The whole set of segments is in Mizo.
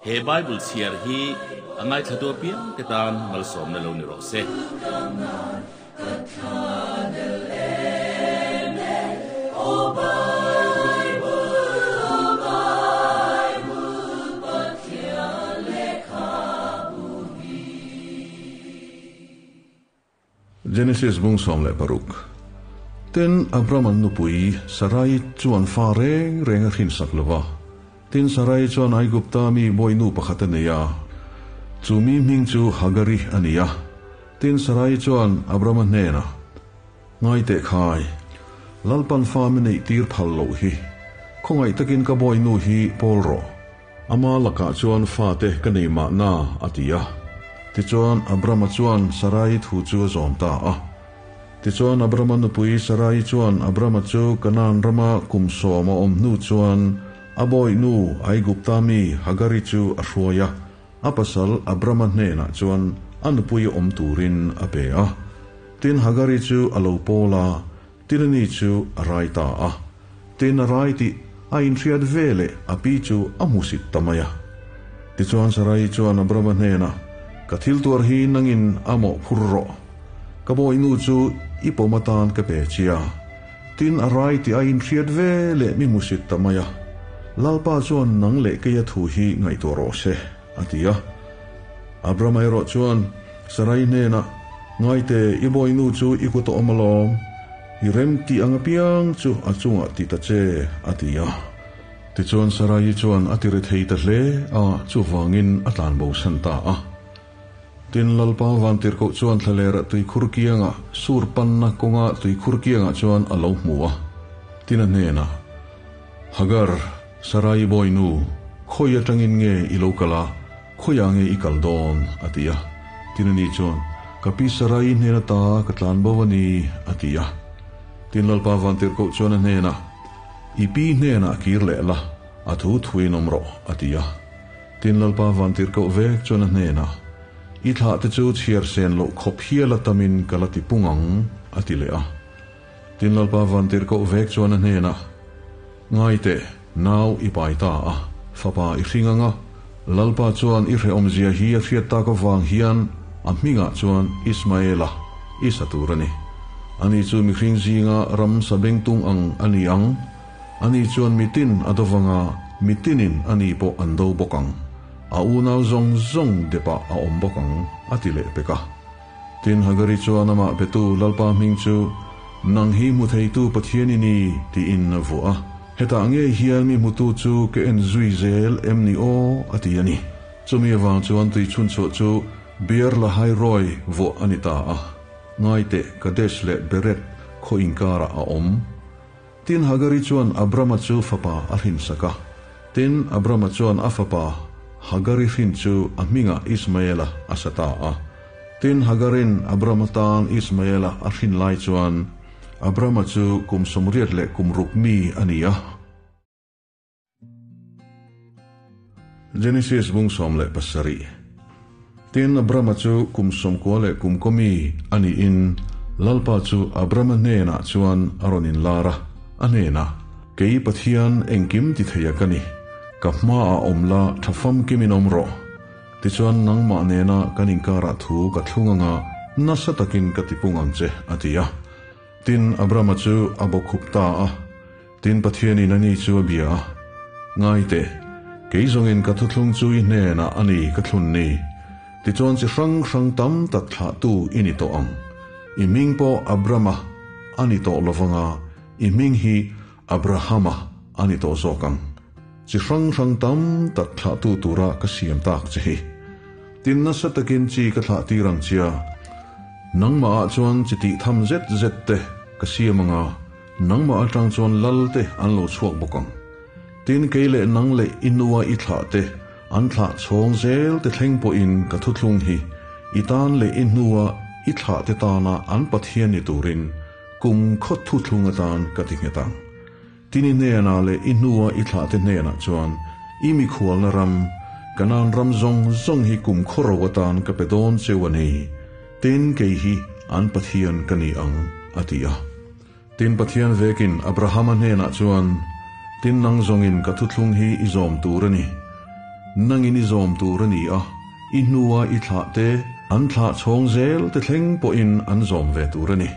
He Bible chhiar hi a ngaithlatu apiangte tan malsawmna lo ni rawh se. Genesis bung 16. Tin, Abraham nupui Sarai chuan fa reng reng a hrinsak lo va. Tin, Sarai chuan Aigupta mi bawihnu pakhat a nei a, chu mi hming chu Hagari a ni a. Tin, Sarai chuan Abrahama hnenah, Ngai teh khai, Lalpan fa mi neih tir phal loh hi, khawngaih takin ka bawihnu hi pawl rawh. Ama lakah chuan fate ka nei mahna, a ti a. Tichuan, Abrama chuan Sarai thu chu a zawm ta a. Tichuan, Abrama nupui Sarai chuan Abrama chu Kanaan rama kum sawm a awm hnu chuan a bawihnu Aigupta mi Hagari chu a hruai a, a pasal Abrama hnenah chuan a nupui awm turin a pe a. Tin, Hagari chu a lo pawl a, Tin ani chu a rai ta a. Tin a rai tih a inhriat ve leh a pi chu a hmusit ta mai a. Tichuan Sarai chuan Abrama hnenah, Ka thil tuar hi nangin a mawh phur rawh. Ka bawihnu chu i pawm atan ka pe chia. Tin a rai tih a inhriat ve leh mi hmusit ta mai a. Lalpa chuan nang leh keia thu hi ngaihtuah rawh se, a ti a. Abrama erawh chuan Sarai hnenah, Ngaite, i bawihnu chu i kut a awm alawm, i rem tih ang apiang chu a chungah ti ta che, a ti a. Tichuan Sarai chuan a ti rethei ta hle a, chuvangin a tlan bosan ta a. Tin, Lalpa Vantirhkoh chuan thlalerah tuikhur kiangah, sur panna kawnga tuikhur kiangah chuan a lo hmu a. Tin a hnenah, Hagar, Sarai bawihnu, khawi atangin nge i lo kal a? Khawiah nge i kal dawn? a ti a. Tin ani chuan, Ka pi Sarai hnen ata ka tlan bo a ni, a ti a. Tin Lalpa Vantirhkoh chuan a hnenah, I pi hnenah kir leh la, a thu thuin awm rawh, a ti a. Tin Lalpa Vantirhkoh vek chuan a hnenah, I thlah te chu chhiar sen loh khawp hial a tamin ka la ti pung ang, a ti leh a. Tin Lalpa Vantirhkoh vek chuan a hnenah, Ngai teh, nau i pai ta a, fapa i hring ang a. Lalpa chuan i hrehawmzia hi a hriat tak avang hian a hmingah chuan Ismaela i sa tur a ni. Ani chu mihring zinga ram sabengtung ang a ni ang. Ani chuan mitin a do vang a, mitinin ani pawh an do bawk ang. A unau zawng zawng depah a awm bawk ang, a ti leh pek a. Tin, Hagari chuan amah petu Lalpa hming chu, Nang hi hmu theitu Pathian i ni, tiin a vuah a. Hetah ngei hian mi hmutu chu ka en zui zel em ni aw? a ti a ni. Chumi avang chuan tui chhunchhuah chu Beer Lahairoi vuah a ni ta a. Ngaiteh, Kadesh leh Bered khaw inkarah a awm. Tin, Hagari chuan Abrama chu fapa a hrinsak a. Tin, Abrama chuan a fapa Hagari hrin chu a hmingah Ismaela a sa ta a. Tin, Hagarin Abrama tan Ismaela a hrin lai chuan Abrama chu kum 80 leh kum ruk mi a ni a. Genesis bung 17. Tin, Abrama chu kum 90 leh kum kaw mi a niin Lalpa chu Abrama hnenah chuan a rawn inlar a, a hnenah, Kei Pathian engkim ti theia ka ni, ka hmaah awm la tha famkimin awm rawh. Tichuan nangmah nena kan inkarah thu ka thlung anga nasa takin ka tipung ang che, a ti a. Tin, Abrama chu a bawkhup ta a. Tin, Pathianin ani chu a bia a, Ngai teh, kei zawngin ka thuthlung chu i hnenah a ni ka thlun ni. Tichuan chi hrang hrang tam tak thlahtu i ni tawh ang. I hming pawh Abrama a ni tawh lovanga i hming hi Abrahama a ni tawh zawk ang. Chi hrang hrang tam tak thlahtu tura ka siam tak che hi. Tin, nasa takin chi ka thlah tir ang chia, nangmahah chuan chi tih tham zet zet te ka siam anga, Nangmah atang chuan lal te an lo chhuak bawk ang. Tin, kei leh nang leh i nua i thlah te, an thlah chhawng zel te thleng pawhin ka thuthlung hi i tan leh i hnua i thlah te tana an Pathian ni turin kum khaw thuthlung atan ka ti nghet ang. Tin, i hnenah leh i hnua i thlah te hnenah chuan i mikhualna ram, Kanaan ram zawng zawng hi kum khaw ro atan ka pe dawn cheu a ni. Tin, kei hi an Pathian ka ni ang, a ti a. Tin, Pathian vekin Abrahama hnenah chuan, Tin, nang zawngin ka thuthlung hi i zawm tur a ni. Nangin i zawm tur a ni a, i hnua i thlahte an thlah chhawng zel te thleng pawhin an zawm ve tur a ni.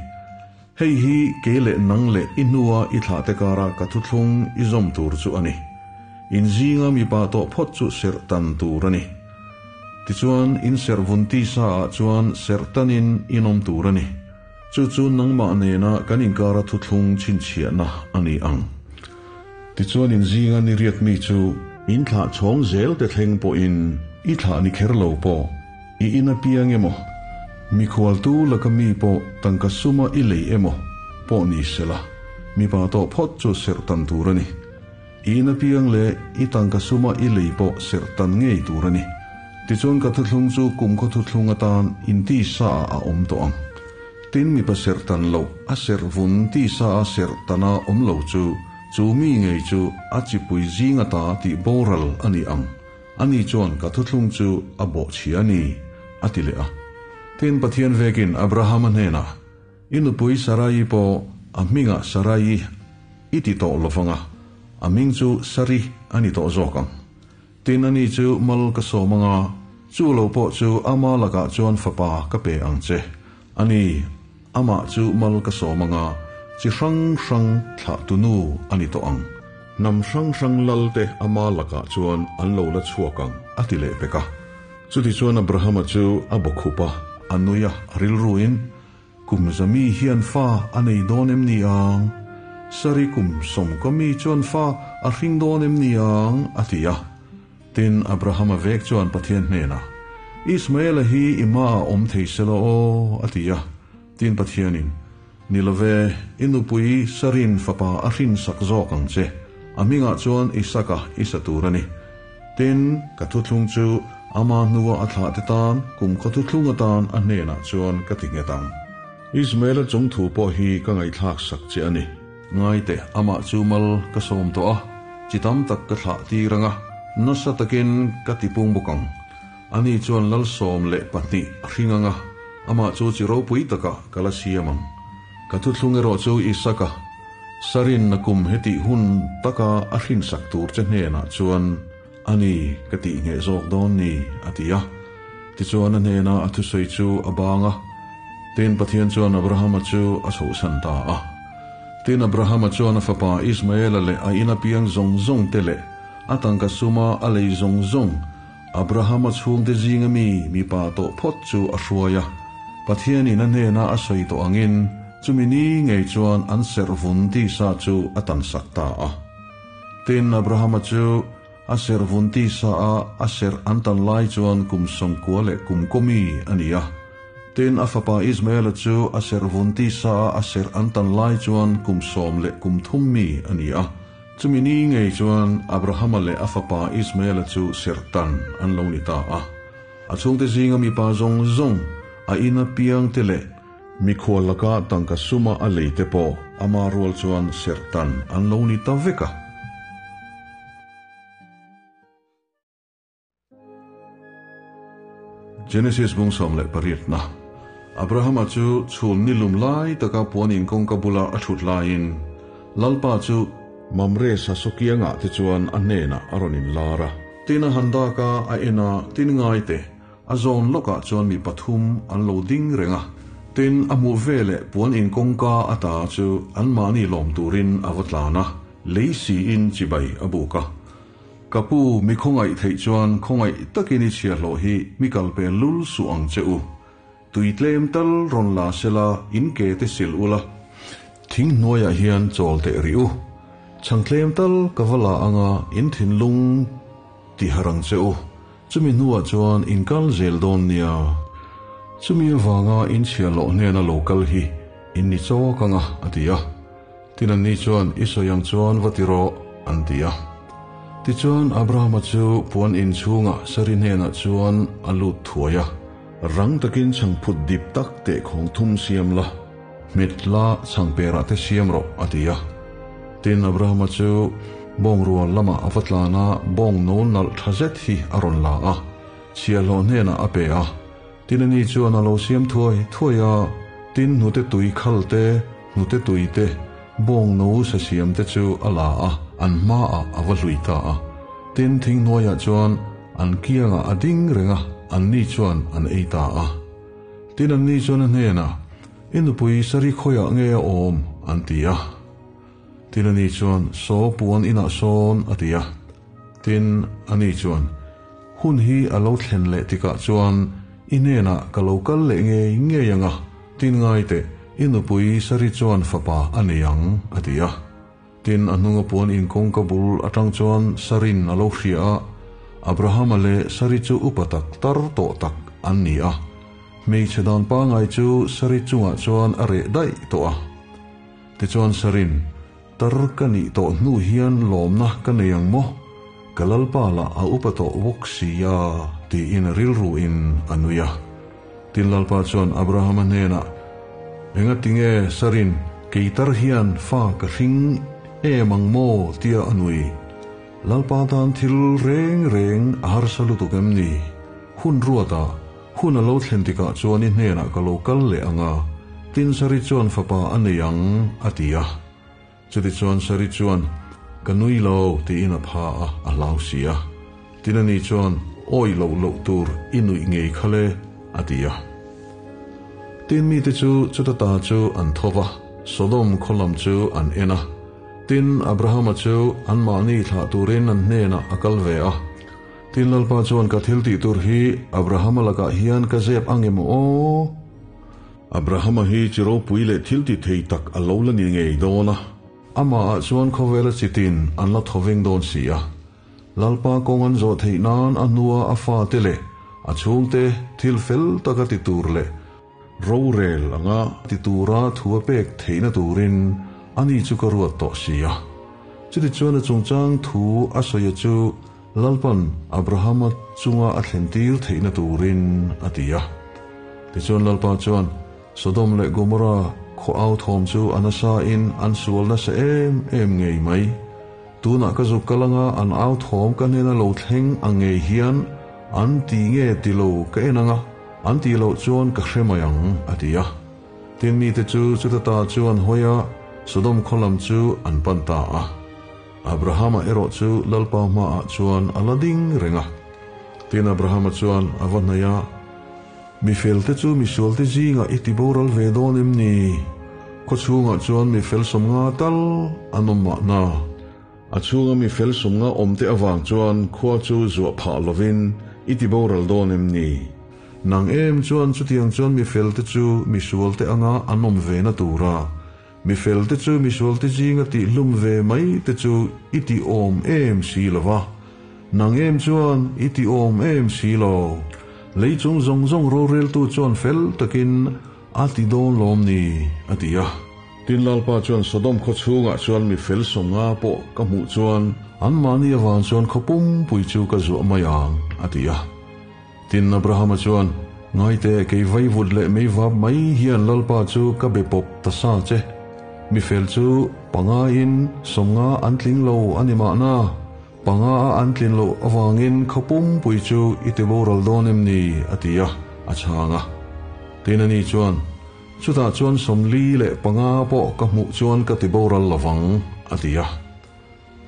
Hei hi kei leh nang leh i hnua i thlahte kara ka thuthlung i zawm tur chu a ni. In zinga mipa tawh phawt chu serh tan tur a ni. Tichuan, in serh vun tisa ah chuan serh tanin in awm tur a ni. Chu chu nangmah nena kan inkara thuthlung chhinchhiahna a ni ang. Tichuan in zinga ni riak mi chu in thlah chhawng zel te thleng pawhin i thlah ni kher lo pawh i in a piang emaw, mikhualtu laka mi pawh tangka suma i lei emaw pawh ni sela, mipa tawh phawt chu serh tan tur a ni. I in a piang leh i tangka suma i lei pawh serh tan ngei tur a ni. Tichuan ka thuthlung chu kumkhaw thuthlung atan intisa ah a awm tawh ang. Tin mipa serh tan loh a serh vun tisa a serh tana awm lo chu chu mi ngei chu a chipui zing ata tih boral a ni ang. Ani chuan ka thuthlung chu a bawhchhia a ni, a ti leh a. Tin Pathian vekin Abrahama hnenah, I nupui Sarai pawh a hmingah Sarai i ti tawh lovang a, a hming chu Sari a ni tawh zawk ang. Tin ani chu mal ka sawm anga, chu lo pawh chu ama lakah chuan fapa ka pe ang che. Ani, amah chu mal ka sawm anga, chi hrang hrang thlahtu nu a ni tawh ang. Hnam hrang hrang lalte ama lakah chuan an lo la chhuak ang, a ti leh pek a. Chutichuan Abrahama chu a bawkhup a, a nui a, a rilruin, Kum zami hian fa a nei dawn em ni ang? Sari kum sawmkaw mi chuan fa a hring dawn em ni ang? a ti a. Tin, Abrahama vek chuan Pathian hnenah, Ismaela hi i hmaah awm thei se la aw, a ti a. Tin, Pathianin, Ni lo ve, i nupui Sarin fapa a hrinsak zawk ang che, a hmingah chuan Isaka i sa tur a ni. Tin, ka thuthlung chu ama hnua a thlahte tan kum khaw thuthlung atan a hnenah chuan ka ti nghet ang. Ismaela chung thu pawh hi ka ngaihthlak sak che a ni. Ngaite, amah chu mal ka sawm tawh a, chi tam tak ka thlah tir ang a, nasa takin ka ti pung bawk ang. Ani chuan lal 12 a hring ang a, amah chu chi ropui takah ka la siam ang. Ka thuthlung erawh chu Isaka, Sarin na kum hetih hun taka a hrinsak tur che hnenah chuan a ni ka tih ngheh zawk dawn ni, a ti a. Tichuan a hnena a thusawi chu a bang a. Tin, Pathian chuan Abrahama chu a chhohsan ta a. Tin, Abrahama chuan a fapa Ismaela leh a ina piang zawng zawng te leh a tangka suma a lei zawng zawng Abrahama chhungte zinga mi mipa tawh phawt chu a hruai a. Pathianin a hnena a sawi tawh angin chumi ni ngei chuan an serh vun tisa chu a tansak ta a. Tin, Abrahama chu a serh vun tisa a a serh an tan lai chuan kum 90 leh kum kawmi a ni a. Tin, a fapa Ismaela chu a serh vun tisa a a serh an tan lai chuan kum 10 leh kum 3 mi a ni a. Chumi ni ngei chuan Abrahama leh a fapa Ismaela chu serh tan an lo ni ta a. A chhungte zinga mipa zawng zawng, a ina piangte leh mikhual laka tangka suma a leite pawh ama rual chuan serh tan an lo ni ta vek a. Genesis bung 18 na. Abrahama chu chhun ni lum lai taka puanin kawngka bula a thut laiin Lalpa chu Mamre sasokianga te chuan a hnenah a rawn inlar a. Tin a han dak a, a en a, tin ngai te, a zawn lawkah chuan mi pathum an lo ding reng a. Tin a hmuh veleh puan in kawngka ata chu anmahni lawm turin a va tlan a, lei siin chibai a buk a. Ka pu, mi khawngaih theih chuan khawngaih takin i chhiahhlawh hi mi kal pel lul suh ang che u. Tui tlem tal rawn la sela in ke te sil ula, thing hnuaiah hian chawl teh rih u. Chhang tlem tal ka va la anga in thinlung ti harh ang che u. Chumi hnuah chuan in kal zel dawn nia. Chumi avanga in chhiahhlawh hnena lo kal hi in ni chawk anga, a ti a. Tin anni chuan, I sawi ang chuan va ti rawh, an ti a. Tichuan Abrahama chu puan in chhungah Sari hnenah chuan a lut thuai a. Rang takin chhangphut dip tak teh khawng thum siam la, hmet la chhangperah te siam rawh, a ti a. Tin Abrahama chu bawngrual lamah a va tlan a, bawng no nalh tha zet hi a rawn la a, chhiahhlawh hnenah a pe a. Tin ani chuan a lo siam thuai thuai a, tin hnute tui khal te, hnute tui te, bawng no sa siam te chu a la a, an hmaah a va hlui ta a. Tin thing hnuaiah chuan an kiangah a ding reng a, anni chuan an ei ta a. Tin, anni chuan a hnenah, I nupui Sari khawiah nge a awm? an ti a. Tin, ani chuan, Saw puan inah sawn, a ti a. Tin, ani chuan, Hun hi a lo thlen leh tikah chuan i hnenah ka lo kal leh ngei ngei ang a, tin ngai teh, i nupui Sari chuan fapa a nei ang, a ti a. Tin, a hnunga puan in kawngka bul atang chuan Sarin a lo hria a, Abrahama leh Sari chu upa tak tar tawh tak an ni a. Hmeichhe dan pangai chu Sari chungah chuan a reh daih tawh a. Tichuan Sarin, Tar ka nih tawh hnu hian lawmna ka nei ang maw? Ka lalpa lah a upa tawh bawk si a, tiin rilru in a nui a. Tin Lalpa chuan Abrahama hnenah, Engatinge Sarin kei tar hian fa ka hring em ang maw? tia a nui. Lalpa tan thil reng reng a harsa lutuk em ni? Hun ruatah, hun a lo thlen tikah chuan i hnenah ka lo kal leh ang a, tin Sari chuan fapa a nei ang, a ti a. Chutichuan Sari chuan, Ka nui lo, tiin a pha a, a hlau si a. Tin ani chuan, Awi loh loh tur i nuih ngei kha le, a ti a. Tin mite chu chuta ta chu an tho va, Sodom khaw lam chu an en a. Tin, Abrahama chu anmahni thlah turin an hnenah a kal ve a. Tin Lalpa chuan ka thil tih tur hi Abrahama lakah hian ka zep ang em aw? Abrahama hi chi ropui leh thil ti thei tak a lo la ni ngei dawn a. Amahah chuan khawvela chitin an la thaw veng dawn si a. Lalpa kawng an zawh theih nan a hnua a fate leh a chhungte thil fel taka ti tur leh rorel anga ti tura thu a pek theihna turin ani chu ka ruat tawh si a. Chutichuan a chungchang thu a sawi a chu Lalpan Abrahama chunga a thlentir theihna turin a ti a. Tichuan Lalpa chuan Sodom leh Gomorra khaw au thawm chu a nasa in an sual nasa em em ngei mai. Tunah ka zuk kal anga an au thawm ka hnena lo thleng ang ngei hian an ti nge ti lo ka en anga an tih loh chuan ka hre mai ang a ti a. Tin mite chu chuta ta chu an hawi a, Sodom khaw lam chu an pan ta a. Abrahama erawh chu Lalpa hmaah chuan a la ding reng a. Tin, Abrahama chuan a va hnaih a, Mi felte chu misualte zingah i ti boral ve dawn em ni? Khaw chhungah chuan mi fel sawmnga tal an awm mahna. A chhunga mi fel sawmnga awmte avang chuan khua chu zuah phah lovin i ti boral dawn em ni? Nang em chuan chutiang chuan mi felte chu misualte anga an awm ve na tura Mi felte chu misualte zinga tihhlum ve mai te chu i ti awm em si lo va, nang em chuan i ti awm em si lo. Lei chung zawng zawng roreltu chuan fel takin a ti dawn lawm ni, a ti a. Tin Lalpa chuan Sodom khaw chhungah chuan mi fel sawmnga pawh ka hmuh chuan anmahni avang chuan khaw pumpui chu ka zuah mai ang, a ti a. Tin, Abrahama chuan, Ngaite, kei vaivut leh meivap mai hian Lalpa chu ka be pawp ta sa che. Mi fel chu pangain sawmnga an tling lo a ni mahna, panga a an tlin loh avangin khaw pumpui chu i ti boral dawn em ni? a ti a, a chhang a. Tin, ani chuan, Chutah chuan 45 pawh ka hmuh chuan ka ti boral lovang, a ti a.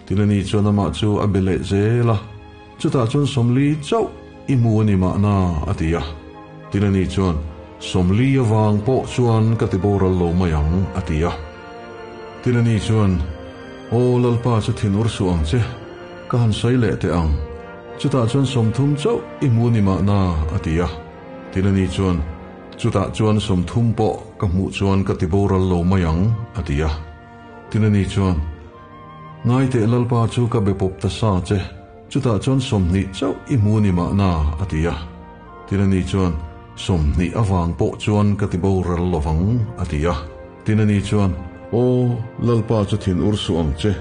Tin ani chuan amah chu a be leh zel a, Chutah chuan 40 chauh i hmu a ni mahna, a ti a. Tin ani chuan, 40 avang pawh chuan ka ti boral lo mai ang, a ti a. Tin ani chuan, Aw Lalpa chu thin ur suh ang che, ka han sawi leh teh ang. Chutah chuan 30 chauh i hmu a ni mahna, a ti a. Tin ani chuan, Chutah chuan 30 pawh ka hmuh chuan ka ti boral lo mai ang, a ti a. Tin ani chuan, Ngaiteh Lalpa chu ka be pawp ta sa che, chutah chuan 20 chauh i hmu ni mahna, a ti a. Tin ani chuan, 20 avang pawh chuan ka ti boral lovang, a ti a. Tin ani chuan, Aw, Lalpa chu thin ur suh ang che.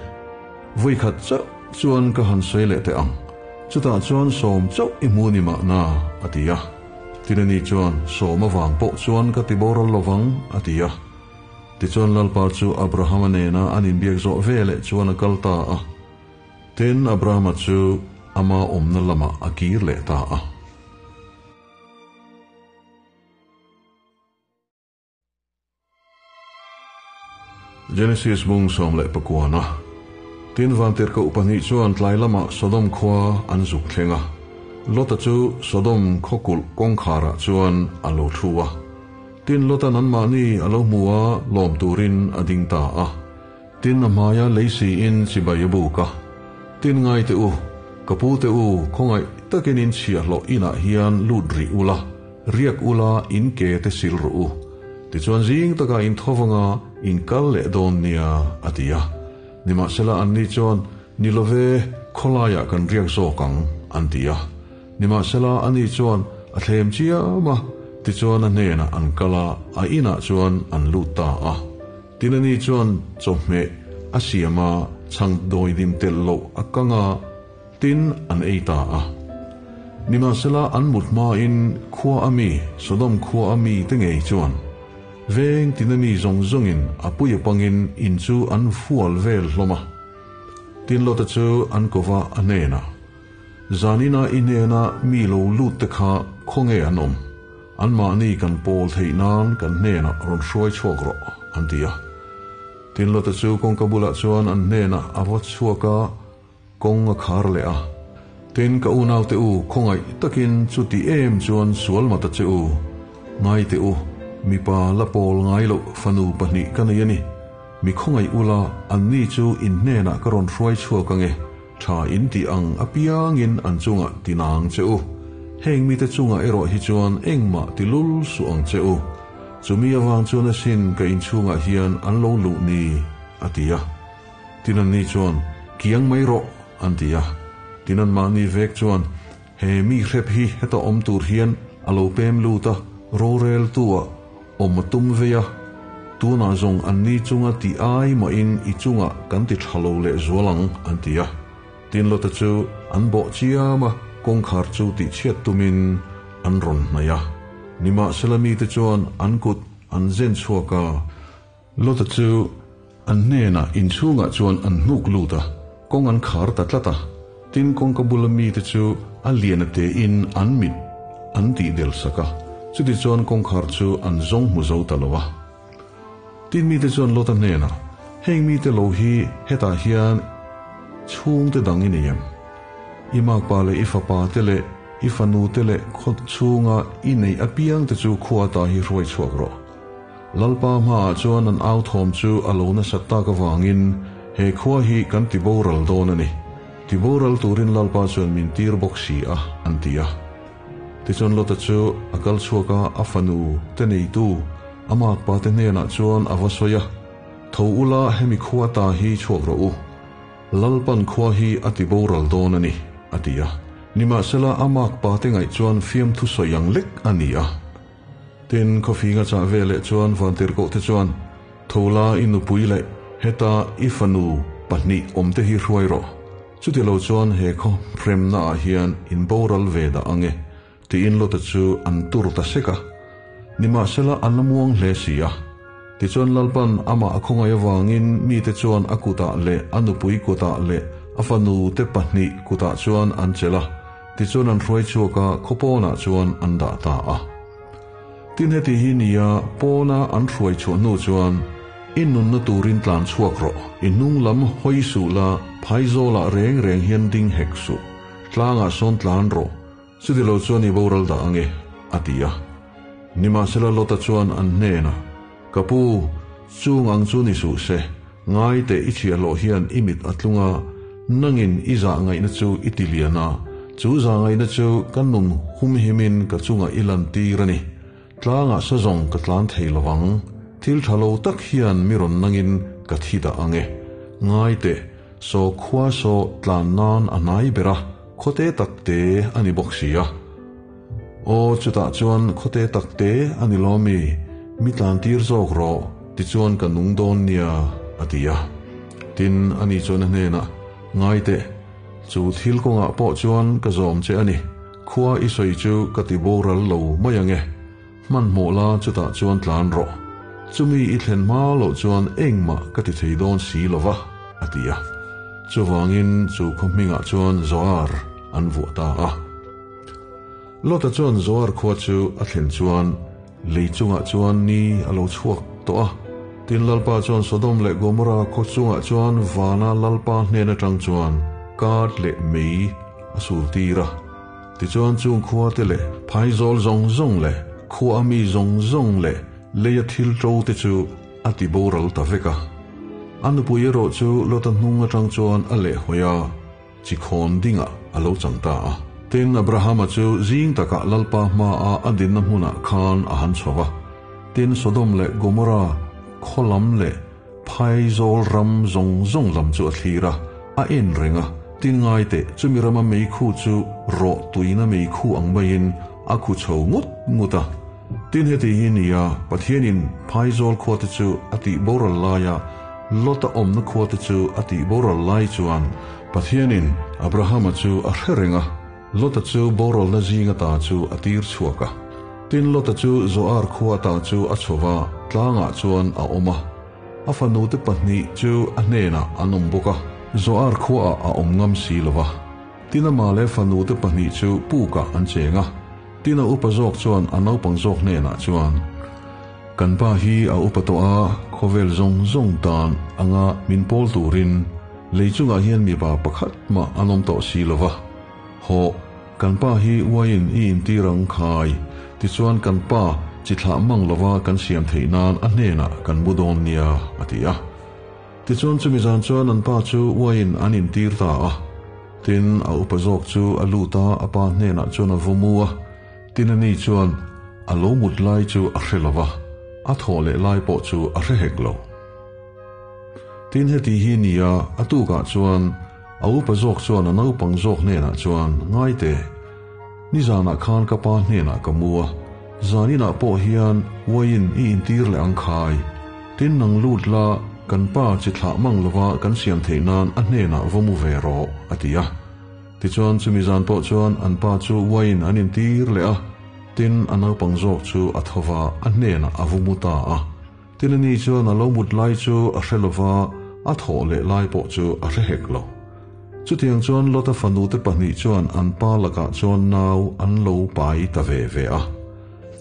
Vawikhat chauh chuan ka han sawi leh teh ang, chutah chuan 10 chauh i hmu ni mahna, a ti a. Tin ani chuan, 10 avang pawh chuan ka ti boral lovang, a ti a. Tichuan Lalpa chu Abrahama nena an inbiak zawh veleh chuan a kal ta a. Tin, Abrahama chu ama awmna lamah a kir leh ta a. Genesis bung 19 Tin vantirhkoh pahnih chuan tlai lamah Sodom khua an zuk thleng a. Lota chu Sodom khaw kulh kawngkharah chuan a lo thu a. Tin, Lota'n anmahni a lo hmu a, lawm turin a ding ta a. Tin, a hmaia lei siin chibai a buk a. Tin, ngai teh u, ka pu te u, khawngaih takin in chhiahhlawh inah hian lut rih ula, riak ula in ke te sil rawh u. Tichuan zing takah in tho vanga in kal leh dawn nia, a ti a. Nimahsela anni chuan, Ni love, khawlaiah kan riak zawk ang, an ti a. Nimahsela ani chuan a thlem chiam a, tichuan a hnenah an kal a, a inah chuan an lut ta a. Tin ani chuan chawhmeh a siam a, chhang dawidim telh loh a kang a, tin an ei ta a. Nimahsela an mut hmain khua a mi, Sodom khua a mi te ngei chuan veng tin a mi zawng zawngin a pui a pangin in chu an fual vel hlawm a. Tin Lota chu an kova a hnenah, Zanina i hnena mi lo lut te kha khawnge an awm? Anmahni kan pawl theih nan kan hnenah rawn hruai chhuak rawh, an ti a. Tin Lota chu kawngka bulah chuan an hnenah a va chhuak a, kawng a khar leh a. Tin, ka unaute u, khawngaih takin chuti em chuan sual mata che u. Ngai teh u, mipa la pawl ngai loh fanu pahnih ka nei a ni. Mi khawngaih ula, anni chu in hnenah ka rawn hruai chhuak ange, tha in tih ang apiangin an chungah ti nang che u. Heng mite chungah erawh hi chuan engmah ti lul suh ang che u. Chumi avang chuan asin ka inchhungah hian an lo luh ni, a ti a. Tin anni chuan, Kiang mai rawh, an ti a. Tin anmahni vek chuan, He mi hrep hi heta awm tur hian a lo pem lut a, roreltu-ah awm a tum vei a. Tunah zawng anni chunga ti ai mahin i chungah kan ti tha lo leh zual ang, an ti a. Tin Lota chu an bawh chiam a, kawngkhar chu tihchhiat tumin an rawn hnaih a. Nimahsela mite chuan an kut an zen chhuak a. Lota chu an hnenah inchhungah chuan an hnuk lut a, kawng an khar ta tlat a. Tin, kawngka bula mite chu a lian a tein an mit an tih del sak a, chutichuan kawngkhar chu an zawng hmu zo ta lo a. Tin, mite chuan Lota hnenah, Heng mite lo hi hetah hian chhungte dang i nei em? I makpa leh i fapa te leh i fanu te leh khaw chhunga i neih apiangte chu khua ta hi hruai chhuak rawh. Lalpa hmaah chuan an au thawm chu a lo nasat tak avangin he khua hi kan ti boral dawn a ni. Ti boral turin Lalpa chuan min tir bawk si a, an ti a. Tichuan Lota chu a kal chhuak a, a fanu te neitu a makpa te hnenah chuan a va sawi a, Tho ula hemi khua ta hi chhuak rawh u. Lalpan khua hi a ti boral dawn a ni, a ti a. Nimahsela a makpa te ngaih chuan fiamthu sawi ang lek a ni a. Tin, khawfinga chah ve leh chuan Vantirhkoh te chuan, Thola i nupui leh heta i fanu pahnih awmte hi hruai rawh. Chuti lo chuan he khaw hremna ah hian in boral ve dah ang e, tiin Lota chu an tur ta sek a. Nimahsela an la muang hle si a. Tichuan Lalpan amah a khawngaih avangin mite chuan a kutah leh a nupui kutah leh a fanu te pahnih kutah chuan an chelh a. Tichuan an hruai chhuak a, khaw pawnah chuan an dah ta a. Tin heti hi nia pawna an hruai chhuah hnu chuan, I nunna turin tlan chhuak rawh, i hnung lam hawi suh la, phaizawlah reng reng hian ding hek suh, tlangah sawn tlan rawh, chuti lo chuan i boral dah ange, a ti a. Nimahsela Lota chuan an hnenah, Ka pu, chung ang chu ni suh se, ngai teh i chhiahhlawh hian i mit a tlung a, nangin i zah ngaihna chu i ti lian a, chu zah ngaihna chu ka nun humhimin ka chungah i lantir a ni. Tlangah sa zawng ka tlan thei lo vang, thil tha lo tak hian mi rawn nangin ka thi dah ang e. Ngai teh, saw khua saw tlan nan a hnai ber a, khawte tak te a ni bawk si a. Aw, chutah chuan khawte tak te a ni lo mi, mi tlan tir zawk rawh, tichuan ka nung dawn nia, a ti a. Tin, ani chuan a hnenah, Ngai teh, chu thil kawngah pawh chuan ka zawm che a ni, khua i sawi chu ka ti boral lo mai ang e, hmanhmawh la chutah chuan tlan rawh, chumi i thlen hma loh chuan engmah ka ti thei dawn si lo va, a ti a. Chuvangin chu khaw hmingah chuan Zoar an vuah ta a. Lota chuan Zoar khua chu a thlen chuan lei chungah chuan ni a lo chhuak tawh a. Tin Lalpa chuan Sodom leh Gomorra khaw chungah chuan vana Lalpa hnen atang chuan kar leh mei a sur tir a. Tichuan chung khua te leh phaizawl zawng zawng leh khua a mi zawng zawng leh leia thil ṭo te chu a ti boral ta vek a. A nupui erawh chu Lota hnung aṭang chuan a lehhawi a, chi khawn dingah a lo chang ta a. Tin, Abrahama chu zing takah Lalpa hmaah a dinna hmunah khan a han chho va. Tin, Sodom leh Gomorra khaw lam leh Phaizawl ram zawng zawng lam chu a thlir a, a en reng a. Tin, ngai teh, chumi rama meikhu chu rawh tuina meikhu ang maiin a khu chho ngut ngut a. Tin, heti hi nia, Pathianin Phaizawl khuate chu a tih boral laia Lota awmna khuate chu a tih boral lai chuan Pathianin Abrahama chu a hre reng a, Lota chu boralna zinga ta chu a tir chhuak a. Tin, Lota chu Zoar khua ta chu a chho va, tlangah chuan a awm a. A fanute pahnih chu a hnenah an awm bawk a, Zoar khuaah a awm ngam si lo va. Tin, amah leh fanute pahnih chu pukah an cheng a. Tin, a upa zawk chuan a naupang zawk hnenah chuan, Kan pa hi a upa tawh a, khawvel zawng zawng tan anga min pawl turin lei chungah hian mipa pakhat mah an awm tawh si lo va. Hawh, kan pa hi uaiin i intir ang khai, tichuan kan pa chi thlah mang lova kan siam theih nan a hnenah kan mu dawn nia, a ti a. Tichuan chumi zan chuan an pa chu uaiin an intir ta a. Tin, a upa zawk chu a lut a, a pa hnenah chuan a vaw mu a. Tin ani chuan a lo mut lai chu a hre lo va, a thawh leh lai pawh chu a hre hek lo. Tin heti hi nia, a tukah chuan a upa zawk chuan a naupang zawk hnenah chuan, Ngai teh, nizanah khan ka pa hnenah ka mu a, zaninah pawh hian uaiin i intir leh ang khai. Tin nang lut la, kan pa chi thlah mang lova kan siam theih nan a hnenah va mu ve rawh, a ti a. Tichuan chumi zan pawh chuan an pa chu uaiin an intir leh a, tin a naupang zawk chu a tho va, a hnenah a vu mu ta a. Tin ani chuan a lo mut lai chu a hre lo va, a thawh leh lai pawh chu a hre hek lo. Chutiang chuan Lota fanute pahnih chuan an pa lakah chuan nau an lo pai ta ve ve a.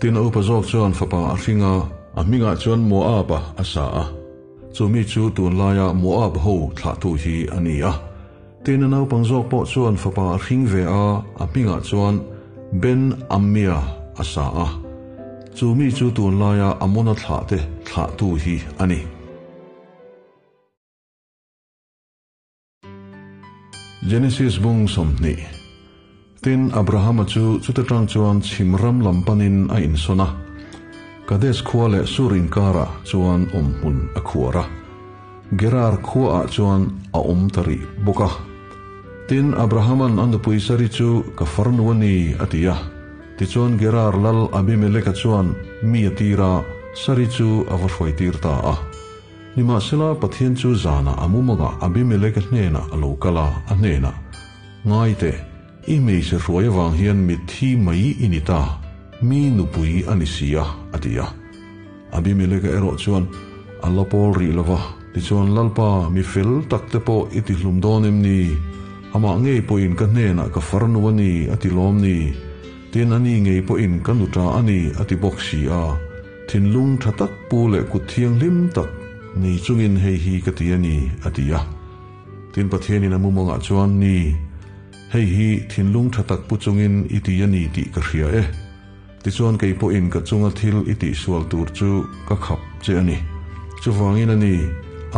Tin a upa zawk chuan fapa a hring a, a hmingah chuan Moab-a a sa a. Chu mi chu tunlaia Moab ho thlahtu hi a ni a. Tin a naupang zawk pawh chuan fapa a hring ve a, a hmingah chuan Ben Ammia a sa a. Chu mi chu tunlaia Amona thlahte thlahtu hi a ni. Genesis bung 20 Tin, Abrahama chu chuta tang chuan chhim ram lam panin a insawn a, Kades khua leh Sur inkarah chuan awm hmun a khuar a, Gerar khuaah chuan a awm ta rih bawk a. Tin, Abrahaman a nupui Sari chu, Ka farnu a ni, a ti a. Tichuan Gerar lal Abimeleka chuan mi a tir a, Sari chu a va hruaitir ta a. Nimahsela, Pathian chu zanah a mumangah Abimeleka hnenah a lo kal a, a hnenah, Ngai teh, i hmeichhe hruai avang hian mitthi mai i ni ta, mi nupui a ni si a, a ti a. Abimeleka erawh chuan a la pawl rih lo va, tichuan, Lalpa, mi fel tak te pawh i ti hlum dawn em ni? Amah ngei pawhin ka hnenah ka farnu a ni, a ti lawm ni? Tin, ani ngei pawhin ka nuṭa a ni, a ti bawk si a. Thinlung tha tak pu leh kut thianghlim tak nei chungin hei hi ka ti a ni, a ti a. Tin Pathianin a mumawngah chuan, Ni, hei hi thinlung tha tak pu chungin i ti a ni tih ka hria e. Tichuan kei pawhin ka chunga thil i tihsual tur chu ka khap che a ni. Chuvangin a ni,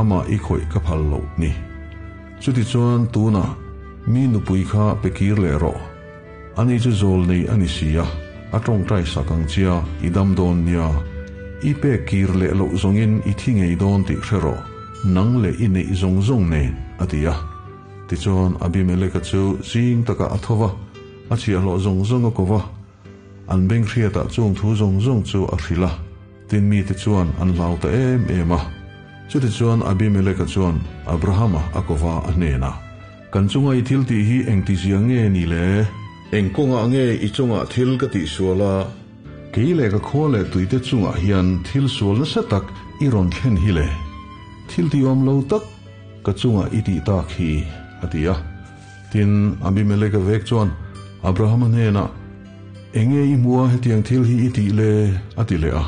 amah i khawih ka phal loh ni. Chutichuan tunah mi nupui kha pe kir leh rawh. Ani chu zawl nei a ni si a, a tawngtai sak ang chia i dam dawn nia. I pek kir leh loh zawngin i thi ngei dawn tih hre rawh, nang leh i neih zawng zawng nen, a ti a. Tichuan Abimeleka chu zing takah a tho va, a chhiahhlawh zawng zawng a ko va. An beng hriatah chung thu zawng zawng chu a hrilh a, tin mite chuan an hlau ta em em a. Chutichuan Abimeleka chuan Abrahama a ko va a hnenah, Kan chunga i thil tih hi engti zia nge ni le? Eng kawngah nge i chungah thil ka tih sual a? Kei leh ka khua leh tuite chungah hian thil sual nasa tak i rawn thlen hi le? Thil tih awm lo tak ka chungah i tih tak hi, a ti a. Tin, Abimeleka vek chuan Abrahama hnenah, Enge i hmuh a hetiang thil hi i tih le? a ti leh a.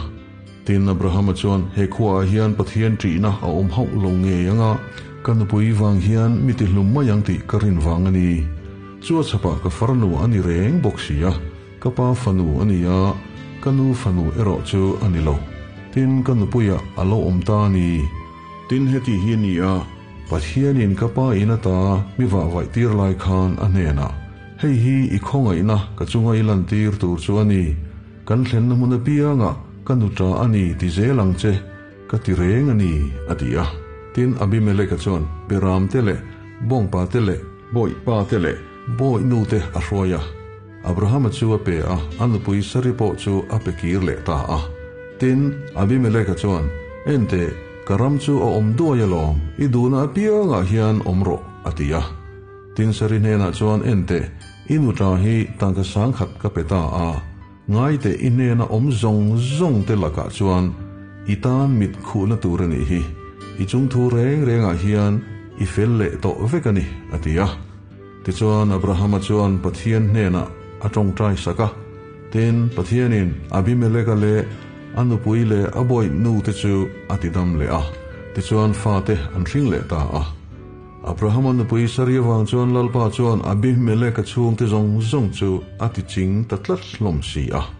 Tin, Abrahama chuan, He khuaah hian Pathian ṭihna a awm hauh lo ngei ang a, ka nupui vang hian mi tihlum mai ang tih ka rin vang a ni. Chu a chhapah ka farnu a ni reng bawk si a, ka pa fanu a ni a, ka nu fanu erawh chu a ni lo. Tin, ka nupuiah a lo awm ta a ni. Tin, heti hi a ni a, Pathianin ka pa in ata mi vahvaih tir lai khan a hnenah, Hei hi i khawngaihna ka chunga i lantir tur chu a ni, kan thlenna hmun apiangah ka nuṭa a ni ti zel ang che, ka ti reng a ni, a ti a. Tin, Abimeleka chuan Beramte leh Bawngpate leh Bawihpate leh Bawihnute a hruai a. Abrahama chu a pe a, a nupui Sari pawh chu a pe kir leh ta a. Tin, Abimeleka chuan, Enteh, ka ram chu a awm duai alawm, i duhna apiangah hian awm rawh, a ti a. Tin, Sari hnenah chuan, Enteh, i nuṭa hi tangka sangkhat ka pe ta a, Ngaite i hnena awm zawng zawng te lakah chuan i tan mit khuhna tur a nih hi. I chungthu reng rengah hian i fel leh tawh vek a ni, a ti a. Tichuan Abrahama chuan Pathian hnenah a tawngtai sak a. Tin, Pathianin Abimeleka leh a nupui leh a bawih nu te chu a tidam leh a, tichuan fate an hring leh ta a. Abrahama nupui Sari avang chuan Lalpa chuan Abimeleka chhungte zawng zawng chu a ti ching ta tlat hlawm si a.